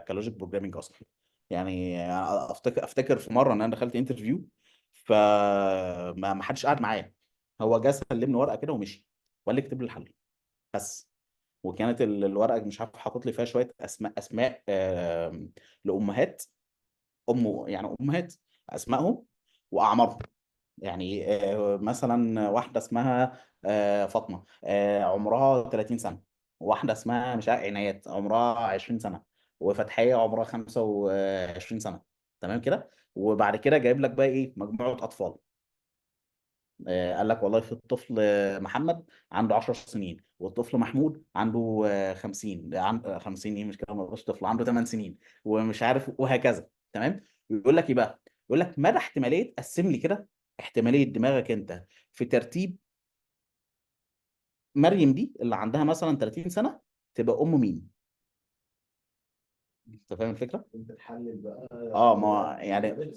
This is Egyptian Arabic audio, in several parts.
ك logic programming اصلا. يعني افتكر في مرة ان انا دخلت interview، فما ما حدش قعد معايا، هو جه سلمني ورقة كده ومشي، وقال لي اكتب لي الحل بس. وكانت الورقة مش عارف حاطط لي فيها شوية اسماء لامهات، ام يعني امهات، اسمائهم واعمارهم. يعني مثلا واحدة اسمها فاطمه، عمرها 30 سنه، واحدة اسمها مش عارف عنايات عمرها 20 سنه، وفتحيه عمرها 25 سنه، تمام كده. وبعد كده جايب لك بقى ايه، مجموعة اطفال، قال لك والله في الطفل محمد عنده 10 سنين، والطفل محمود عنده 50، 50 ايه مش كده، ما بقاش طفل، عنده 8 سنين ومش عارف وهكذا، تمام. يقول لك ايه بقى، يقول لك مدى احتماليه، قسم لي كده احتمالية دماغك انت في ترتيب مريم دي اللي عندها مثلا 30 سنة تبقى ام مين. انت فاهم الفكرة؟ انت تحلل بقى. ما يعني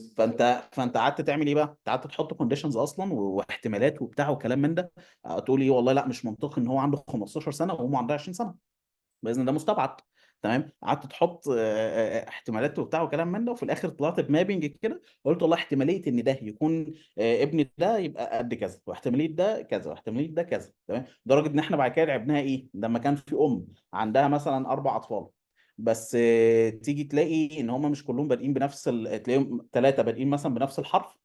فانت قعدت تعمل ايه بقى؟ انت قعدت تحط conditions اصلا واحتمالات وبتاع وكلام من ده. تقول ايه والله لا مش منطقي ان هو عنده 15 سنة وامه عندها 20 سنة، باذن الله مستبعد، تمام. قعدت تحط احتمالات وبتاع وكلام من ده، وفي الاخر طلعت ب mapping كده، قلت والله احتمالية ان ده يكون ابن ده يبقى قد كذا، واحتماليه ده كذا، واحتماليه ده كذا، تمام. لدرجة ان احنا بعد كده لعبناها ايه، لما كان في ام عندها مثلا 4 اطفال بس، تيجي تلاقي ان هم مش كلهم بادئين بنفس تلاقيهم 3 بادئين مثلا بنفس الحرف،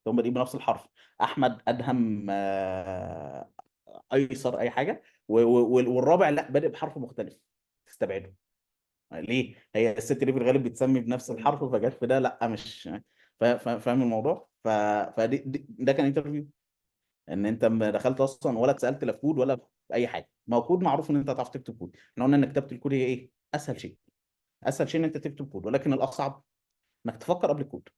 تلاقيهم بادئين بنفس الحرف، احمد، ادهم، ايسر، اي حاجة، والرابع لا بادئ بحرف مختلف، تستبعده ليه؟ هي الست دي في الغالب بتسمي بنفس الحرف، فجت في ده لا مش فاهم الموضوع؟ فدي ده كان interview، ان انت ما دخلت اصلا ولا اتسالت لا في كود ولا في اي حاجة. ما هو كود معروف ان انت هتعرف تكتب كود، احنا قلنا ان كتابه الكود هي ايه؟ اسهل شيء، اسهل شيء ان انت تكتب كود، ولكن الاصعب انك تفكر قبل الكود.